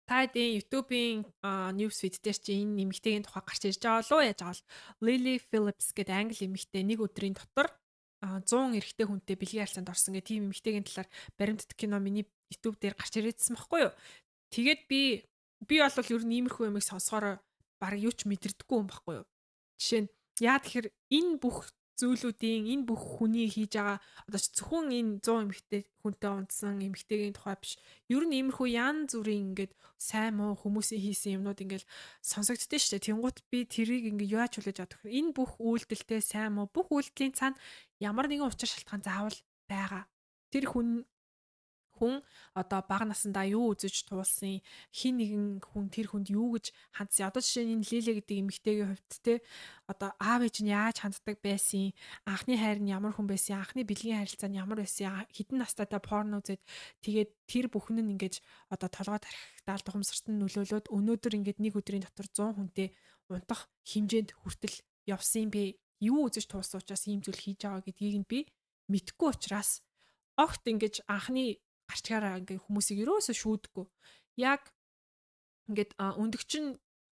Та хэдийн YouTube-ийн news feed дээр чи энэ эмэгтэйгийн тухай гарч ирж байгаа болов уу, яаж байгаа бол Lily Phillips гэдэг англи эмэгтэй нэг өдрийн дотор 100 эрэгтэй хүнтэй бэлгийн харилцаанд орсон гэх тийм эмэгтэйгийн талаар баримтат кино миний YouTube дээр гарч ирээдсэн байхгүй юу. Тэгээд би бол ер нь иймэрхүү юмыг сонсохоор баг юу ч мэдэрдэггүй юм байхгүй юу. Жишээ нь яа тэгэхээр энэ бүх зүйлүүдийн, энэ бүх хүний хийж байгаа, одоо зөвхөн энэ 100 эмэгтэй хүнтэй унтсан эмэгтэйгийн тухай биш. Ер нь иймэрхүү янз бүрийн ингээд сайн муу хүмүүсийн хийсэн юмнууд ингээд сонсогддоо шүү дээ. Тэнгуут би тэрийг ингээд яаж хүлээж авах вэ? Энэ бүх үйлдэлтэй, сайн муу бүх үйлдэлийн цаана ямар нэгэн учир шалтгаан заавал байгаа. Тэр хүн одоо бага насндаа юу үзэж туулсан, хин нэгэн хүн тэр хүнд юу гэж хандсан. Одоо жишээ нь энэ Лиле гэдэг эмэгтэйгийн хувьд те, одоо аав ээж нь яаж ханддаг байсан, анхны хайр нь ямар хүн байсан, анхны бэлгийн харилцаа нь ямар байсан, хэдэн настайдаа порно үзээд, тэгээд тэр бүхэн нь ингэж одоо толгой тархитаал тухамсарт нь нөлөөлөөд өнөөдөр ингээд нэг өдрийн дотор 100 хүнтэй унтах хэмжээнд хүртэл явсан юм бэ? Юу үзэж туулсан учраас ийм зүйл хийж байгаа гэдгийг нь би мэдэхгүй учраас огт ингэж анхны гарчгаараа ингээ хүмүүсийг ерөөсөө шүүдэггүй. Яг ингээд өндөгч нь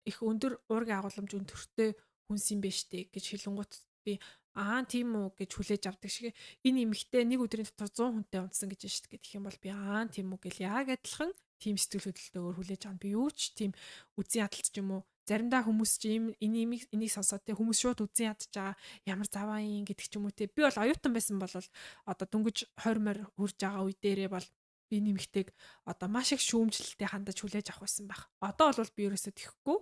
их өндөр уургийн агуулмж өндөртэй хүнс юм байна штэ гэж хэлэнгуут би "Аа, тийм үү" гэж хүлээж авдаг шиг, энэ эмэгтэй нэг өдрийн дотор 100 хүнтэй унтсан гэж штэ гэх юм бол би "Аа, тийм үү" гэл яг адилхан тийм сэтгэл хөдлөлтөөр хүлээж авна. Би юу ч тийм үзэн ядалт ч юм уу, заримдаа хүмүүс чи ийм энэ энийг сонсоод те, хүмүүс шууд үзэн ядаж байгаа, ямар заваа юм гэдэг ч юм уу те. Би бол оюутан байсан бол одоо дөнгөж 20 морь хүрж байгаа үе дээрээ бол би нэмэгтэйг одоо маш их шүүмжлэлтэй хандаж хүлээж авах байсан байх. Одоо бол би ерөөсөө тэхгүй.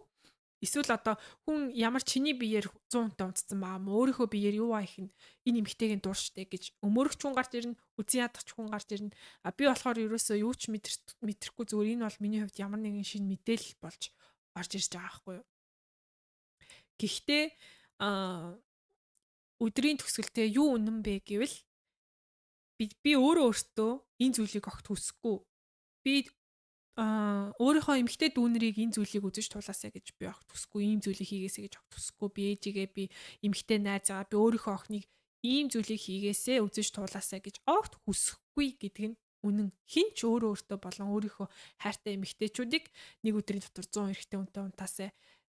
Эсвэл одоо хүн ямар чиний биеэр 100 хүнтэй унтсан баа мó, өөрийнхөө биеэр юу аах нь энэ эмэгтэйгийн дур штэ гэж өмөрөгч хүн гарч ирнэ, үзэн ядахч хүн гарч ирнэ. А би болохоор ерөөсөө юу ч мэдрэхгүй, зүгээр энэ бол миний хувьд ямар нэгэн шинэ мэдээлэл болж орж ирж байгаа байхгүй юу. Гэхдээ өдрийн төгсгөлтөө юу үнэн бэ гэвэл би өөрөө өөртөө энэ зүйлийг огт хүсэхгүй. Би өөрийнхөө эмэгтэй дүүнэрийг энэ зүйлийг үзэж тулаасаа гэж би огт хүсэхгүй. Ийм зүйлийг хийгээсэй гэж огт хүсэхгүй. Би ээжигээ, би эмэгтэй найзаа, би өөрийнхөө охиныг ийм зүйлийг хийгээсэй, үзэж тулаасаа гэж огт хүсэхгүй гэдэг нь үнэн. Хэн ч өөрөө өөртөө болон өөрийнхөө хайртай эмэгтэйчүүдийг нэг өдрийн дотор 100 эрэгтэй хүнтэй унтаасай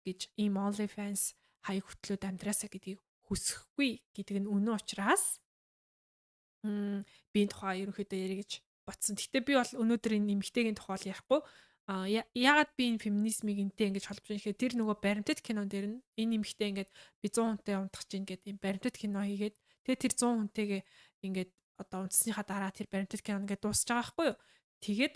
гэж, ийм OnlyFans хаяг хөтлөөд амьдраасаа гэдгийг хүсэхгүй гэдэг нь үнэн учраас би энэ тухай ерөнхийдөө ярих гэж бодсон. Гэхдээ би бол өнөөдөр энэ эмэгтэйгийн тухай бол ярихгүй. А яагаад би энэ феминизмыг энтэй ингэж холбож байгаа гэхээр тэр нөгөө баримтат кинон дээр нь энэ эмэгтэй ингээд би 100 хүнтэй унтах чинь гэдэг ийм баримтат кино хийгээд, тэгээ тэр 100 хүнтэйгээ ингээд одоо унтсныхаа дараа тэр баримтат кино ингээд дуусч байгаа байхгүй юу. Тэгээд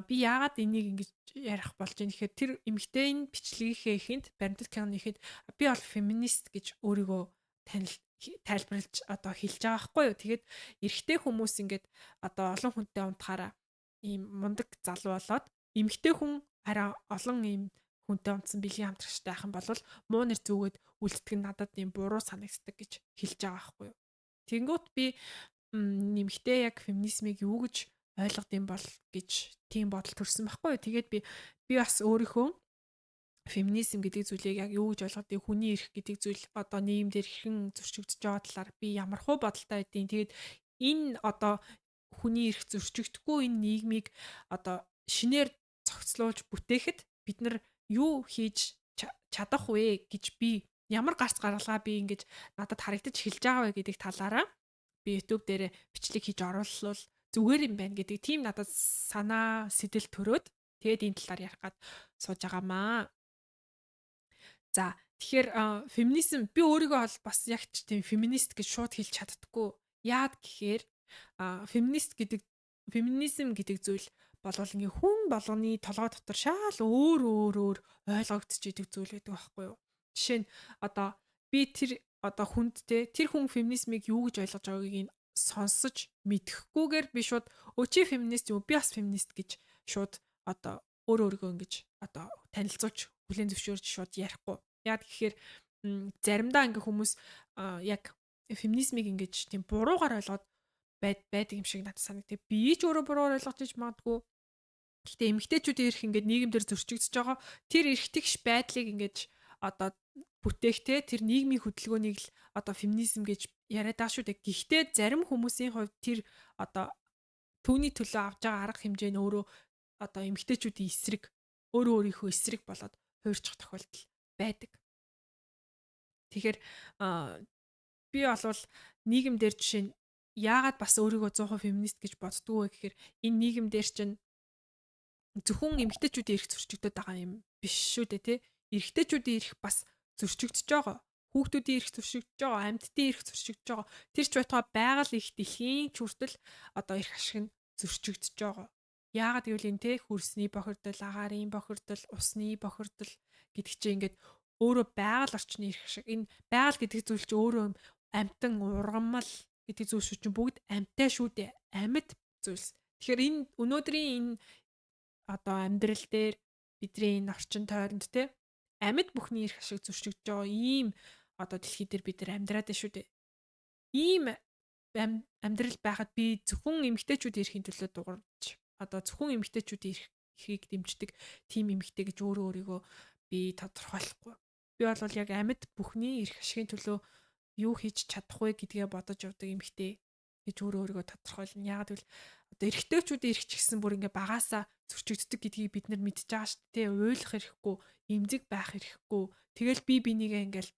би яагаад энийг ингэж ярих болж байна гэхээр тэр эмэгтэй бичлэгийнхээ ихэнд, баримтат киноны ихэнд би бол феминист гэж өөрийгөө танил тайлбарлаж одоо хэлж байгаа байхгүй юу. Тэгээд эрэгтэй хүмүүс ингээд одоо олон хүнтэй унтахаараа ийм мундаг залуу болоод, эмэгтэй хүн арай олон ийм хүнтэй унтсан бэлгийн хамтрагчтай байх юм бол муу нэр зүүгээд үлддэг нь надад ийм буруу санагддаг гэж хэлж байгаа байхгүй юу. Тэнгүүт би нэмэгтэй яг феминизмыг юу гэж ойлгод юм бол гэж тийм бодол төрсөн байхгүй юу. Тэгээд би бас өөрийнхөө феминизм гэдэг зүйлийг яг юу гэж ойлгодгийг, хүний эрх гэдэг зүйл одоо нийгэмдэр хэрхэн зөрчигдөж байгаа талаар би ямар хуу бодолтой байдیں۔ Тэгээд энэ одоо хүний эрх зөрчигдөхгүй энэ нийгмийг одоо шинээр зохицлуулж бүтээхэд бид нар юу хийж чадах вэ гэж, би ямар гарц гаргалгаа би ингэж надад харагдаж эхэлж байгаа вэ гэдэг талаараа би YouTube дээр бичлэг хийж оруулвал зүгээр юм байна гэдэг тийм надад санаа сэтэл төрөөд, тэгээд энэ талаар ярих гад сууж байгаамаа. За, тэгэхээр феминизм, би өөрийгөө бол бас яг ч тийм феминист гэж шууд хэлж чаддаггүй. Яад гэхээр феминист гэдэг, феминизм гэдэг зүйл болвол ингээ хүн болгоны толгой дотор шаал өөр өөр өөр ойлгогдож идэг зүйл байдаг байхгүй юу? Жишээ нь одоо би тэр одоо хүнд те, тэр хүн феминизмыг юу гэж ойлгож байгааг нь сонсож мэдэхгүйгээр би шууд "Өө, чи феминист юм уу? Би бас феминист" гэж шууд одоо өөр өөрийгөө ингэж одоо танилцуулж, хүлээн зөвшөөрч шууд ярихгүй. Яг гэхээр заримдаа ингээ хүмүүс яг феминизмыг ингэж тийм буруугаар ойлгоод байдаг юм шиг надад санагдав. Би ч өөрөө буруугаар ойлгож иж магадгүй. Гэхдээ эмэгтэйчүүдийн эрх ингээд нийгэмдэр зөрчигдөж байгаа. Тэр эрх тэгш байдлыг ингэж одоо бүтээхтэй тэр нийгмийн хөдөлгөөнийг л одоо феминизм гэж яриад байгаа шүү дээ. Гэхдээ зарим хүмүүсийн хувьд тэр одоо түүний төлөө авж байгаа арга хэмжээ нь өөрөө одоо эмэгтэйчүүдийн эсрэг, Өөрөө өөрийнхөө эсрэг болоод хуурчих тохиолдол байдаг. Тэгэхээр би болвол нийгэм дээр жишээ нь яагаад бас өөрийгөө 100% феминист гэж боддгоо вэ гэхээр энэ нийгэм дээр чинь зөвхөн эмэгтэйчүүдийн эрх зөрчигдөд байгаа юм биш шүү дээ, тий. Эрэгтэйчүүдийн эрх бас зөрчигдөж байгаа. Хүүхдүүдийн эрх зөрчигдөж байгаа, амьтдын эрх зөрчигдөж байгаа. Тэр ч байтугай байгаль их дэлхийн ч хүртэл одоо эрх ашиг нь зөрчигдөж байгаа. Яагаад гэвэл энэ те хөрсний бохирдол, агаарын бохирдол, усны бохирдол гэдэг чинь ингээд өөрөө байгаль орчны эрх ашиг. Энэ байгаль гэдэг зүйл чинь өөрөө амьтан, ургамал гэдэг зүйл шүү чинь бүгд амьтай шүү дээ. Амьд зүйлс. Тэгэхээр энэ өнөөдрийн энэ одоо амьдрал дээр бидний энэ орчин тойронд те амьд бүхний эрх ашиг зөрчигдөж байгаа ийм одоо дэлхий дээр бид нар амьдраад байна шүү дээ. Ийм амьдрал байхад би зөвхөн эмэгтэйчүүдийн эрхийн төлөө дуурч одоо зөвхөн эмэгтэйчүүдийн эрхийг дэмждэг тийм эмэгтэй гэж өөрөө өөрийгөө би тодорхойлохгүй. Би бол яг амьд бүхний эрх ашигын төлөө юу хийж чадах вэ гэдгээ бодож явдаг эмэгтэй гэж өөрөө өөрийгөө тодорхойлно. Яагаад гэвэл одоо эрэгтэйчүүдийн эрх ч гэсэн бүр ингээ багаасаа зөрчигддөг гэдгийг бид нар мэдж байгаа шүү дээ. Уйлах хэрэггүй, эмзэг байх хэрэггүй. Тэгэл би бинийгээ ингээл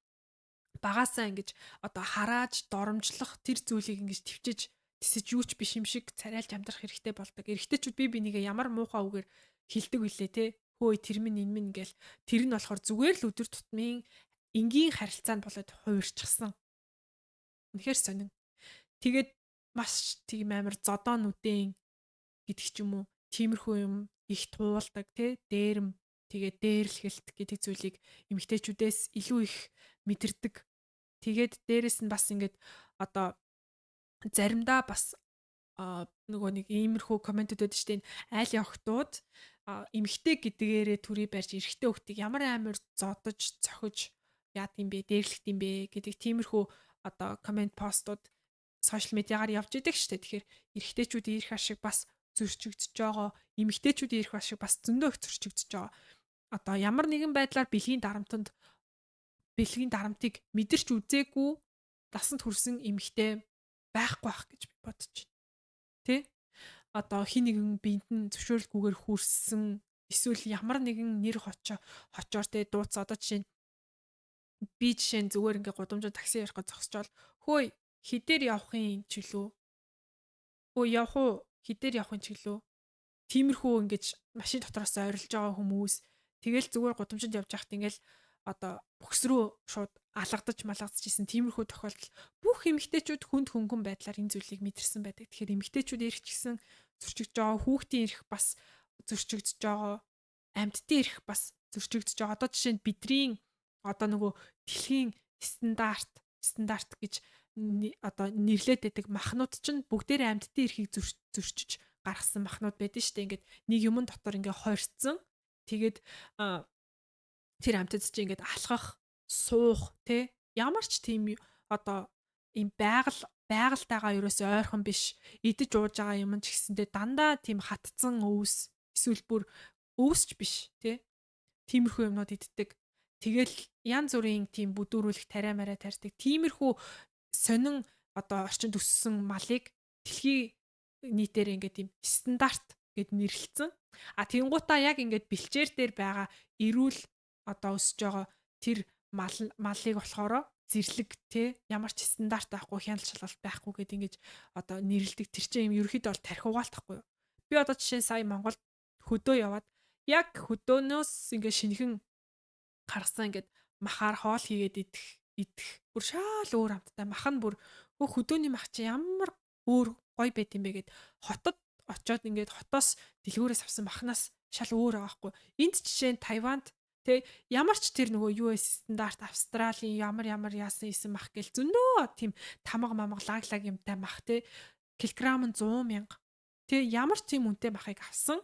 багаасаа ингэж одоо харааж доромжлох тэр зүйлийг ингэж төвчиж тисэж юу ч биш юм шиг царайлж амьдрах хэрэгтэй болдог. Эрэгтэйчүүд би бинийгээ ямар муухай үгээр хилдэг вүлээ те. Хөөе тэр минь энэ минь гэл тэр нь болохоор зүгээр л өдөр тутмын энгийн харилцаанд болоод хувирчихсан. Үнэхээр сонин. Тэгээд маш тийм амар зодоо нүдэн гэдэг ч юм уу. Тиймэрхүү юм их туулдаг те дээрэм тэгээд дээрлэхэлт гэдэг зүйлийг эмэгтэйчүүдээс илүү их мэдэрдэг. Тэгээд дээрэс нь бас ингээд одоо заримдаа бас нөгөө нэг иймэрхүү комментүүд байдаг шүү дээ. Айлын охтууд эмэгтэй гэдгээрээ төрий барьж эрэгтэй хүүхдийг ямар амар зодож, цохиж яад юм бэ, дээрлэхт юм бэ гэдэг тиймэрхүү одоо коммент постууд сошиал медиагаар явж идэг шүү дээ. Тэгэхээр эрэгтэйчүүдийн эрх ашиг бас зөрчигдөж байгаа, эмэгтэйчүүдийн эрх ашиг бас зөндөө их зөрчигдөж байгаа. Одоо ямар нэгэн байдлаар бэлгийн дарамтанд бэлгийн дарамтыг мэдэрч үзээгүй насанд хүрсэн эмэгтэй байхгүй байх гэж би бодож байна. Тэ? Одоо хин нэгэн биед нь зөвшөөрлгүйгээр хүрсэн эсвэл ямар нэгэн нэр хочоор тэ дууц одоо жишээ нь би жишээ нь зүгээр ингээ гудамжинд такси ярих гэж зогсчоол хөөе хідээр явахын чөлөө хөө явах уу хідээр явахын чөлөө тиймэрхүү ингэж машин дотроос ойрлож байгаа хүмүүс тэгэл зүгээр гудамжинд явж байхад ингээл одоо бөхс рүү шууд алгадаж малгадаж исэн тиймэрхүү тохиолдол бүх эмэгтэйчүүд хүнд хөнгөн байдлаар энэ зүйлийг мэдэрсэн байдаг. Тэгэхээр эмэгтэйчүүд эрх ч гэсэн зөрчигдөж байгаа, хүүхдийн эрх бас зөрчигдөж байгаа, амьтдын эрх бас зөрчигдөж байгаа. Одоо жишээ нь бидний одоо нөгөө дэлхийн стандарт гэж одоо нэрлээд байдаг махнууд чинь бүгдээрээ амьтдын эрхийг зөрчиж гаргасан махнууд байдаг шүү дээ. Ингээд нэг юмн дотор ингээ хорьцсон. Тэгээд тэр амьтад чинь ингээд алхах, суух, тэ ямар ч тийм одоо ийм байгальтайгаа ерөөсөө ойрхон биш идэж ууж байгаа юм ч гэсэндээ дандаа тийм хатцсан өвс эсвэл бүр өвсч биш тэ тиймэрхүү юмнууд иддэг. Тэгэл янз бүрийн тийм бүдүүрүүлэх тариа мараа тарьдаг. Тиймэрхүү сонин одоо орчинд өссөн малыг дэлхийн нийтээр ингээд тийм стандарт гэд нэрлэлсэн. А тэгэнгуутаа яг ингээд бэлчээр дээр байгаа эрүүл одоо өсөж байгаа тэр малыг болохоор зэрлэг те ямар ч стандарт байхгүй хяналт шалгалт байхгүй гэд ингэж одоо нэрлдэг. Тэр чинь юм ерөөхдөө бол тархи угаалтахгүй юу. Би одоо жишээ нь сая Монголд хөдөө яваад яг хөдөөнөөс ингээд шинэхэн гаргасан ингээд махаар хоол хийгээд идэх бүр шаал өөр амттай мах нь бүр хөдөөний мах чи ямар өөр гоё байт юм бэ гэд хотод очоод ингээд хотоос дэлгүүрээс авсан махнаас шал өөр байгаа хгүй. Энд жишээ нь Тайванд тэ ямар ч тэр нөгөө US стандарт Австралийн ямар ямар яасан исэн мах гэл зөндөө тийм тамга мамга лаг лаг юмтай мах тэ килограмм нь 100 мянга тэ ямар ч тийм үнэтэй махыг авсан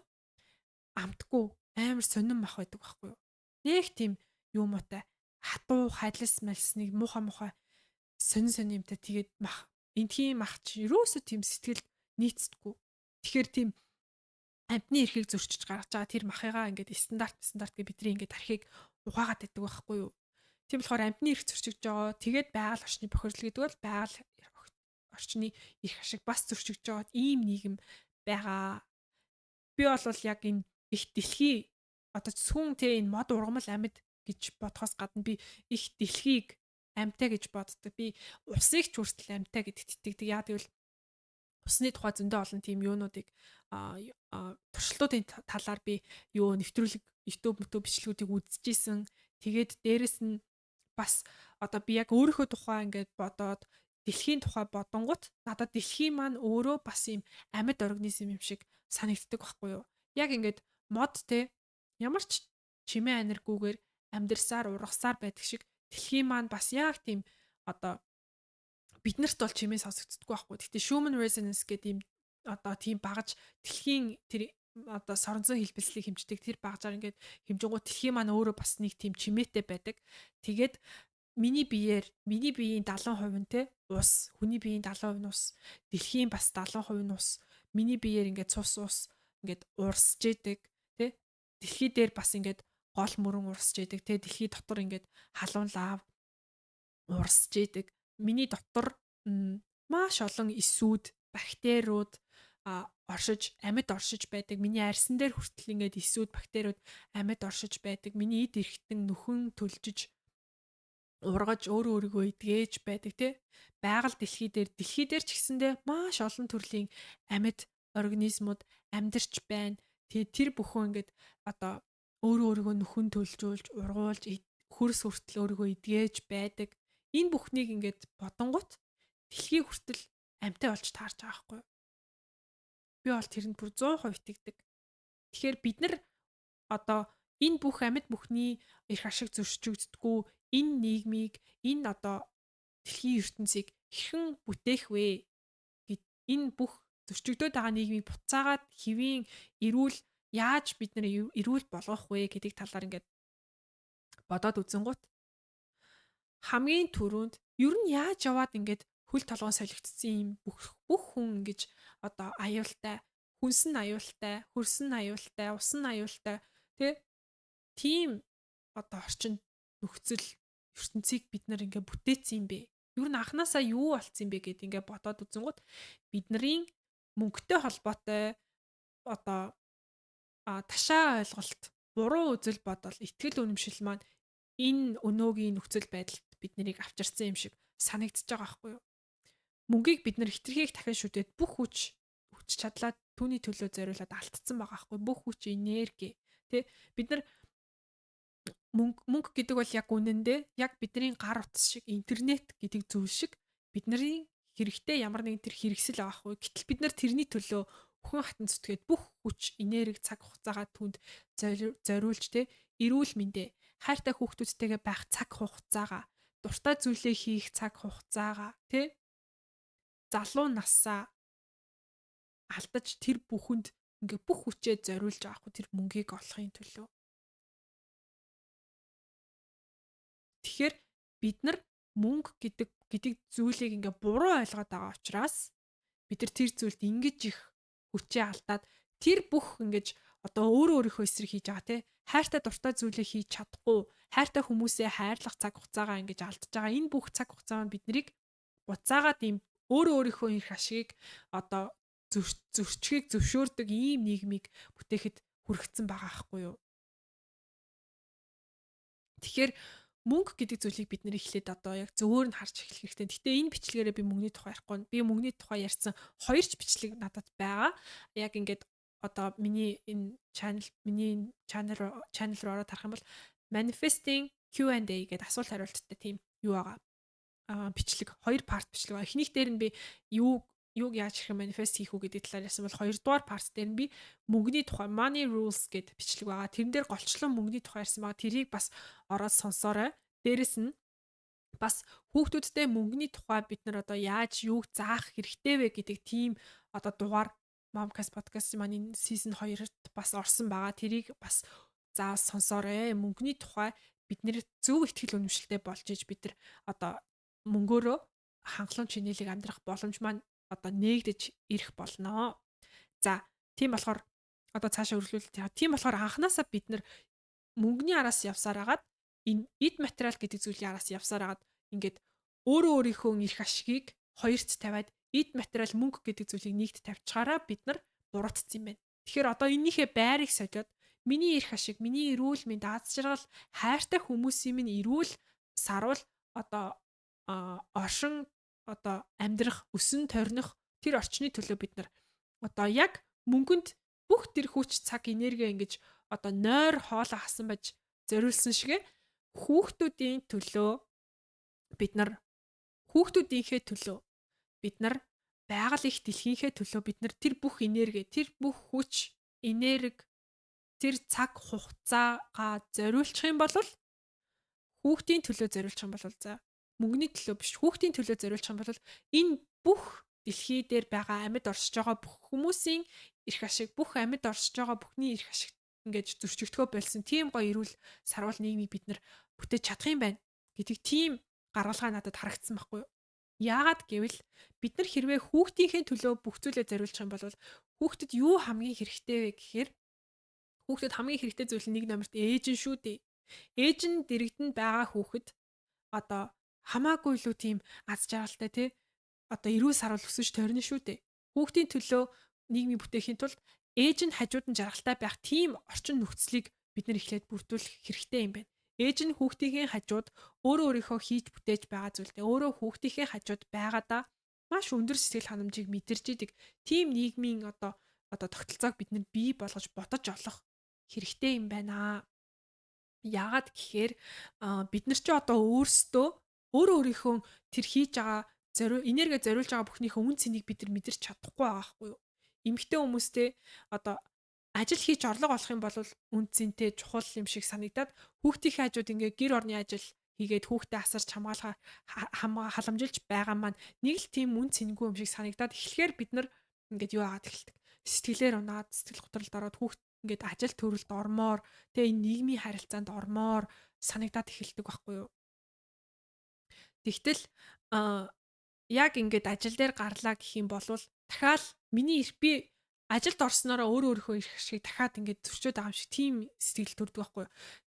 амтгүй амар сонин мах байдаг байхгүй юу. Нэг тийм юм муутай хатуу халис малсныг муухай муухай сонин сонин юмтай тэгээд мах эндхийн мах чи ерөөсөө тийм сэтгэл нийцдэггүй. Тэгэхээр тийм амьтны эрхийг зөрчиж гаргаж байгаа тэр махыгаа ингээд стандарт гэж бидний ингээд архийг угаагаад байдаг байхгүй юу. Тийм болохоор амьтны эрх зөрчигдөж байгаа. Тэгээд байгаль орчны бохирдол гэдэг бол байгаль орчны эрх ашиг бас зөрчигдөж байгаа ийм нийгэм байгаа. Би бол яг энэ их дэлхий Одоо сүүн те энэ мод ургамал амьд гэж бодохоос гадна би их дэлхийг амьтай гэж боддог. Би усыг ч хүртэл амьтай гэдэгт итгэдэг. Яг гэвэл усны тухай зөндөө олон тийм юунуудыг туршилтуудын талаар би юу нэвтрүүлэг YouTube мөтөө бичлэгүүдийг үзчихсэн. Тэгээд дээрэс нь бас одоо би яг өөрийнхөө тухай ингээд бодоод дэлхийн тухай бодонгууд надад дэлхийн маань өөрөө бас юм амьд организм юм шиг санагддаг байхгүй юу? Яг ингээд мод те ямар ч чимээ аниргүйгээр амьдарсаар ургасаар байдаг шиг дэлхийн маань бас яг тийм одоо биднэрт бол чимээ сонсогддоггүй байхгүй. Гэхдээ Schumann resonance гэдэг ийм одоо тийм багаж дэлхийн тэр одоо соронзон хэлбэлзлийг хэмждэг тэр багажаар ингээд хэмжингууд дэлхийн маань өөрөө бас нэг тийм чимээтэй байдаг. Тэгээд миний биеэр миний биеийн 70% нь те ус, хүний биеийн 70% нь ус, дэлхийн бас 70% нь ус. Миний биеэр ингээд цус ус ингээд урсж идэг те. Дэлхий дээр бас ингээд гол мөрөн урсж идэг те. Дэлхий дотор ингээд халуун лав урсж идэг. Миний дотор маш олон эсүүд, бактериуд оршиж, амьд оршиж байдаг. Миний арьсан дээр хүртэл ингээд эсүүд, бактериуд амьд оршиж байдаг. Миний эд эрхтэн нөхөн төлжиж ургаж өөрөө өөрийгөө эдгэж байдаг тий. Байгаль дэлхий дээр ч гэсэндээ маш олон төрлийн амьд организмууд амьдарч байна. Тэгээ тэр бүхэн ингээд одоо өөрөө өөрийгөө нөхөн төлжүүлж, ургуулж, хөрс хүртэл өөрийгөө эдгэж байдаг. Энэ бүхнийг ингээд бодонгууд дэлхий хүртэл амьтай болж таарч байгаа байхгүй юу? Би бол тэрэнд бүр 100% итгэдэг. Тэгэхээр бид нар одоо энэ бүх амьд бүхний эрх ашиг зөрчигддгүү энэ нийгмийг, энэ одоо дэлхийн ертөнцийг хэрхэн бүтээх вэ гэд энэ бүх зөрчигдөөд байгаа нийгмийг буцаагаад хэвийн эрүүл яаж бид нар эрүүл болгох вэ гэдэг талаар ингээд бодоод үзэнгуут хамгийн түрүүнд ер нь яаж яваад ингээд хөл толгойн солигдсон юм бүх хүн ингэж одоо аюултай, хүнс нь аюултай, хөрс нь аюултай, ус нь аюултай тий тийм одоо орчин нөхцөл ертөнцийг бид нар ингээ бүтээсэн юм бэ? Ер нь анханасаа юу болцсон юм бэ гэд ингээ бодоод үзэнгүүт бидний мөнгөтэй холбоотой одоо ташаа ойлголт, буруу үзэл бодол, итгэл үнэмшил маань энэ өнөөгийн нөхцөл байдалд бид нарыг авчирсан юм шиг санагдчихж байгаа байхгүй юу? Мөнгийг бид нар хитрхийг дахин шүтээд бүх хүч чадлаа түүний төлөө зориулаад алдсан байгаа байхгүй, бүх хүч энерги тий. Бид нар мөнгө гэдэг бол яг үнэндээ яг бидний гар утас шиг, интернет гэдэг зүйл шиг бидний хэрэгтэй ямар нэгэн тэр хэрэгсэл байгаа хгүй. Гэтэл бид нар тэрний төлөө өхөн хатан зүтгээд бүх хүч, энерги, цаг хугацаагаа түнд зориулж те эрүүл мэндэ, хайртай хүүхдүүдтэйгээ байх цаг хугацаагаа, дуртай зүйлээ хийх цаг хугацаагаа те залуу насаа алдаж тэр бүхэнд ингээ бүх хүчээ зориулж байгаа хгүй тэр мөнгийг олохын төлөө. Тэгэхээр бид нар мөнгө гэдэг зүйлийг ингээ буруу ойлгоод байгаа учраас бид нар тэр зүйлд ингэж их хүчээ алдаад тэр бүх ингэж одоо өөрөө өөрийнхөө эсрэг хийж байгаа те хайртай дуртай зүйлээ хийж чадахгүй, хайртай хүмүүсээ хайрлах цаг хугацаагаа ингэж алдж байгаа. Энэ бүх цаг хугацаа маань биднийг буцаагаад ийм өөрөө өөрийнхөө эрх ашигыг одоо зөрчгийг зөвшөөрдөг ийм нийгмийг бүтээхэд хүргэцэн байгаа байхгүй юу? Тэгэхээр мөнгө гэдэг зүйлийг бид нэр эхлээд одоо яг зөвөр нь харж эхлэх хэрэгтэй. Гэтэ энэ бичлэгээрээ би мөнгөний тухай ярихгүй. Би мөнгөний тухай ярьсан хоёр ч бичлэг надад байгаа. Яг ингээд одоо миний энэ channel, миний энэ channel руу ороод харах юм бол manifesting Q&A гэдэг асуулт хариулттай тийм юу байгаа. Бичлэг хоёр парт бичлэг байгаа. Эхнийх дээр нь би юуг яаж хэрхэн manifest хийх үү гэдэг талаар ярьсан бол хоёрдугаар парт дээр нь би мөнгөний тухай money rules гэдэг бичлэг байгаа. Тэрэн дээр голчлон мөнгөний тухай ярьсан байгаа. Тэрийг бас ороод сонсоорой. Дээрэс нь бас хүүхдүүдтэй мөнгөний тухай бид нар одоо яаж юуг заах хэрэгтэй вэ гэдэг тийм одоо дугаар Momcast podcast маань энэ season 2-т бас орсон байгаа. Тэрийг бас заавал сонсоорой. Мөнгөний тухай бид нэр зөв ихтгэл үнэмшилтэй болж иж бид нар одоо мөнгөөрөө хангалуун чинээлэг амьдрах боломж маань одоо нээгдэж ирэх болно. За, тийм болохоор одоо цаашаа үргэлжлүүлэх. Тийм болохоор анханасаа бид нар мөнгөний араас явсаар агаад энэ эд материал гэдэг зүйлийн араас явсаар агаад ингээд өөрөө өөрийнхөө эрх ашигыг хоёрт тавиад эд материал мөнгө гэдэг зүйлийг нэгт тавьчихаараа бид нар буруутсан юм байна. Тэгэхээр одоо эннийхээ байрыг солиод Миний эрх ашиг, миний эрүүл мэнд, аз жаргал, хайртай хүмүүсийн минь эрүүл саруул одоо оршин одоо амьдрах, өсөн торних тэр орчны төлөө бид нар одоо яг мөнгөнд бүх тэр хүч, цаг, энерги ингэж одоо нойр хоолой хасан байж зориулсан шигэ хүүхдүүдийн төлөө бид нар, хүүхдүүдийнхээ төлөө бид нар, байгаль их дэлхийнхээ төлөө бид нар тэр бүх энерги, тэр бүх хүч, энерги, тэр цаг хугацаагаа зориулчих юм бол, хүүхдийн төлөө зориулчих юм бол, за, мөнгөний төлөө биш, хүүхдийн төлөө зориулчих юм бол энэ бүх дэлхий дээр байгаа амьд оршиж байгаа бүх хүмүүсийн эрх ашиг, бүх амьд оршиж байгаа бүхний эрх ашиг ингэж зөрчигдөхөө болсон тийм гоё эрүүл саруул нийгмийг бид нар бүтээж чадах юм байна гэдэг тийм гаргалгаа надад харагдсан байхгүй юу? Яагаад гэвэл бид нар хэрвээ хүүхдийнхээ төлөө бүх зүйлээ зориулчих юм бол хүүхдэд юу хамгийн хэрэгтэй вэ гэхээр хүүхдэд хамгийн хэрэгтэй зүйл нь нэг номерт ээж нь шүү дээ. Ээж нь дэрэгдэнд байгаа хүүхэд одоо хамаагүй илүү тийм аз жаргалтай, тий, одоо эрүүл саруул өсөж тойрно шүү дээ. Хүүхдийн төлөө нийгмийг бүтээхийн тулд ээж нь хажууд нь жаргалтай байх тийм орчин нөхцөлийг бид нар эхлээд бүрдүүлэх хэрэгтэй юм байна. Ээж нь хүүхдийнхээ хажууд өөрөө өөрийнхөө хийж бүтээж байгаа зүйлдээ, өөрөө хүүхдийнхээ хажууд байгаадаа маш өндөр сэтгэл ханамжийг мэдэрч идэг. Тийм нийгмийн одоо тогтолцоог бид нар бий болгож бодож олох хэрэгтэй юм байна. Яагаад гэхээр бид нар чи одоо өөрсдөө өөрөө өөрийнхөө тэр хийж байгаа зориу энерги зориулж байгаа бүхнийхээ үн цэнийг бид нар мэдэрч чадахгүй байгаа байхгүй юу? Эмэгтэй хүмүүстэй одоо ажил хийж орлого олох юм бол үн цэнтэй, чухал юм шиг санагдаад, хүүхдийнхээ хажууд ингээ гэр орны ажил хийгээд хүүхдээ асарч хамгаалах, халамжилж байгаа маань нэг л тийм үн цэнгүй юм шиг санагдаад эхлэхээр бид нар ингээд юу агаад эхэлдэг. Сэтгэлээр унаад, сэтгэл готролд ороод, хүүхд ингээд ажил төрөлд ормоор, тэгээ энэ нийгмийн харилцаанд ормоор санагдаад эхэлдэг байхгүй юу? Тэгтэл яг ингээд ажил дээр гарлаа гэх юм бол дахиад миний би ажилд орсноороо өөрөө өөрийнхөө эрх шиг дахиад ингээд зөрчөөд байгаа юм шиг тийм сэтгэл төрдөг байхгүй юу?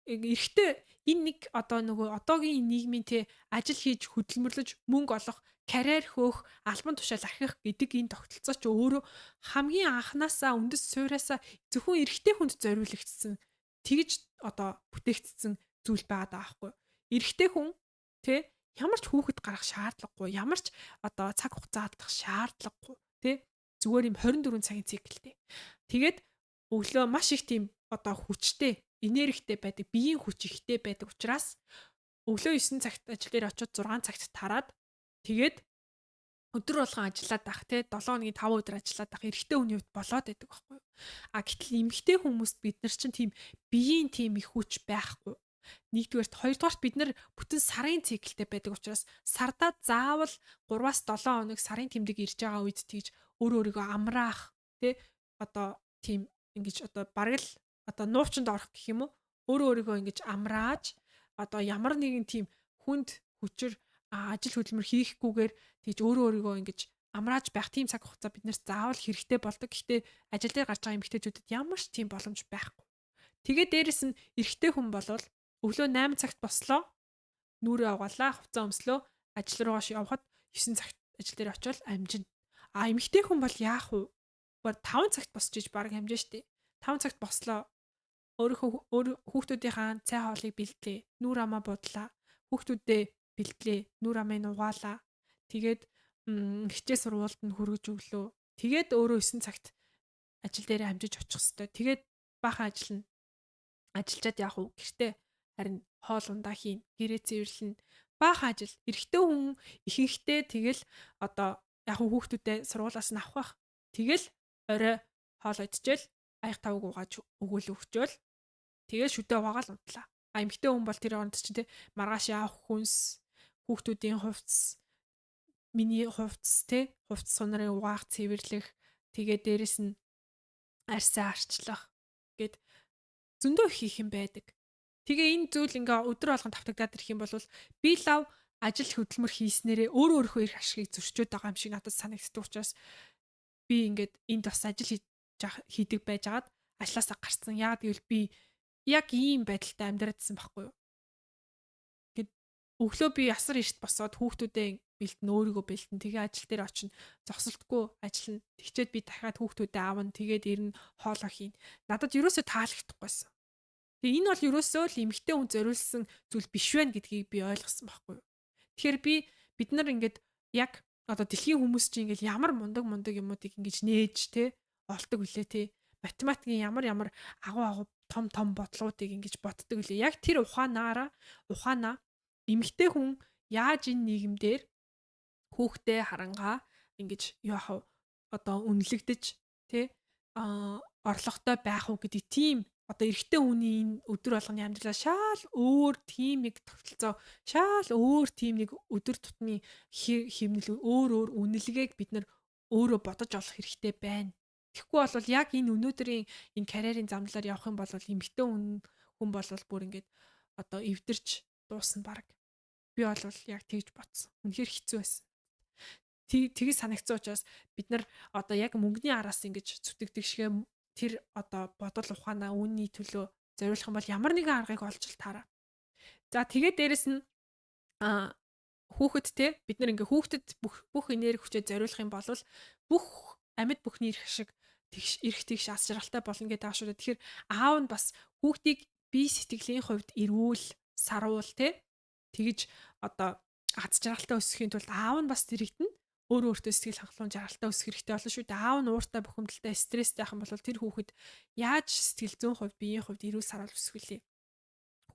Эрэгтэй энэ нэг одоо нөгөө одоогийн нийгмийн, те, ажил хийж хөдөлмөрлөж мөнгө олох, карьер хөөх, албан тушаал ахих гэдэг энэ тогтолцоо ч өөрөө хамгийн анханасаа үндэс суурьаасаа зөвхөн эрэгтэй хүнд зориулагдсан, тэгж одоо бүтээгдсэн зүйл байгаа даа байхгүй юу? Эрэгтэй хүн, те, ямар ч хүүхэд гарах шаардлагагүй, ямар ч одоо цаг хугацаа алдах шаардлагагүй, те, зүгээр юм 24 цагийн циклтэй. Тэгээд өглөө маш их тийм одоо хүчтэй, энергитэй байдаг, биеийн хүч ихтэй байдаг учраас өглөө 9 цагт ажил дээр очиод 6 цагт тараад, тэгээд өдөр болгон ажиллаад ах, те, 7 хоногийн 5 өдөр ажиллаад ах эрэгтэй хүний хувьд болоод байдаг байхгүй юу. А гэтэл эмэгтэй хүмүүст бид нар чинь тийм биеийн тийм их хүч байхгүй. Нэгдүгээрт, хоёрдугаарт бид нар бүтэн сарын циклтэй байдаг учраас сардаа заавал 3-аас 7 хоног сарын тэмдэг ирж байгаа үед тэгж өөрөө өөрийгөө амраах, тэ, одоо тийм ингэж одоо бараг л одоо нуувчинд орох гэх юм уу, өөрөө өөрийгөө ингэж амрааж, одоо ямар нэгэн тийм хүнд хүчээр ажил хөдөлмөр хийхгүйгээр тэгж өөрөө өөрийгөө ингэж амрааж байх тийм цаг хугацаа биднэрт заавал хэрэгтэй болдог. Гэхдээ ажил дээр гарч байгаа эмэгтэйчүүдэд ямар ч тийм боломж байхгүй. Тэгээд дээрэс нь эрэгтэй хүн болвол өглөө 8 цагт бослоо. Нүрээ угаалаа, хувцас өмслөө, ажил руугаа явхад 9 цагт ажил дээр очивол амжина. А эмэгтэй хүн бол яах вэ? 5 цагт босч иж баг амжина штэ. 5 цагт бослоо. Өөрийнхөө өөр хүүхдүүдийнхаа цай хоолыг бэлтлээ. Нүр амаа будлаа. Хүүхдүүдээ бэлтлээ. Нүр амыг угаалаа. Тэгээд хичээл сургуульд нь хүргэж өглөө. Тэгээд өөрөө 9 цагт ажил дээр амжиж очих хэвээр. Тэгээд баахан ажил нь ажиллачаад яах вэ? Гэртээ харин хоол ундаа хийн, гэрээ цэвэрлэн, баахан ажил. Эрэгтэй хүн ихэнхдээ тэгэл одоо яг хүүхдүүдэд сургуулиас нь авах бах. Тэгэл орой хоол идчихэл, аяг тавг угааж өгөөл өгчөөл, тэгэл шүдэ угаагаал унтлаа. А эмэгтэй хүн бол тэр оронд чинь, те, маргааш явах хүнс, хүүхдүүдийн хувцс, миний хувцс, те, хувцс сунарыг угаах, цэвэрлэх, тэгээ дээрэс нь арьсаа арчлах гэд зөндөө их хийх юм байдаг. Тэгээ энэ зүйл ингээ өдөр болгон давтагдаад ирэх юм бол би лав ажил хөдөлмөр хийснээрээ өөрөө өөрийнхөө эрх ашигыг зөрчөөд байгаа юм шиг надад санагддаг учраас би ингээд энд бас ажил хийдэг байжгаад ажлаасаа гарцсан. Яагаад гэвэл би яг ийм байдалтай амьдраадсан байхгүй юу? Тэгэд өглөө би асар эрт босоод хүүхдүүдээ бэлтэн, өөрийгөө бэлтэн, тэгээ ажил дээр очино, зогсолтгүй ажиллана. Тэгчээд би дахиад хүүхдүүдэд аавна, тэгээд ирнэ, хоолоо хийн. Надад ерөөсөө таалагдахгүйсэн. Тэгээ энэ бол ерөөсөө л эмэгтэй хүн зориулсан зүйл биш байна гэдгийг би ойлгосон байхгүй юу. Тэгэхээр бид нар ингээд яг одоо дэлхийн хүмүүс чинь ингээд ямар мундаг мундаг юмнуудыг ингэж нээж те олдог үлээ те. Математикийн ямар ямар агуу агуу том том бодлогоодыг ингэж боддог үлээ. Яг тэр ухаанаа эмэгтэй хүн яаж энэ нийгэмдэр хүүхдээ харангаа ингэж яах вэ? Одоо үнэлэгдэж те орлоготой байх уу гэдэг тийм одоо эрэгтэй хүний энэ өдөр болгоны амьдралаа шал өөр тийм нэг тогтолцоо, шал өөр тийм нэг өдөр тутмын хэмнэл, өөр өөр үнэлгээг бид нар өөрөө бодож олох хэрэгтэй байна. Тэгэхгүй бол яг энэ өнөөдрийн энэ карьерийн замналаар явах юм бол эмэгтэй хүн бол бүр ингээд одоо эвдэрч дуусна баг. Би бол яг тэгж бодсон. Үнэхээр хэцүү байсан. Тэгж санагдсан учраас бид нар одоо яг мөнгөний араас ингэж зүтгэдэг шигэ тэр одоо бодол ухаанаа үүний төлөө зориулах юм бол ямар нэгэн аргыг олж л таараа. За тэгээд дээрэс нь хүүхэд те бид нар ингээ хүүхдэд бүх энерги хүчээ зориулах юм бол бүх амьд бүхний эрх шиг эрх тэгш ас жаргалтай болно гэдэг ааш шүү дээ. Тэгэхээр аав нь бас хүүхдийг бие сэтгэлийн хувьд эрүүл, саруул те тэгж одоо аз жаргалтай өсөхийн тулд аав нь бас дэрэгдэнэ. Өөрөө өөртөө сэтгэл хангалуун жаргалтай өсөх хэрэгтэй болно шүү дээ. Аав нь ууртай, бухимдалтай, стресстэй байх юм бол тэр хүүхэд яаж сэтгэл зүйн хувьд, биеийн хувьд эрүүл саруул өсөх вүлээ?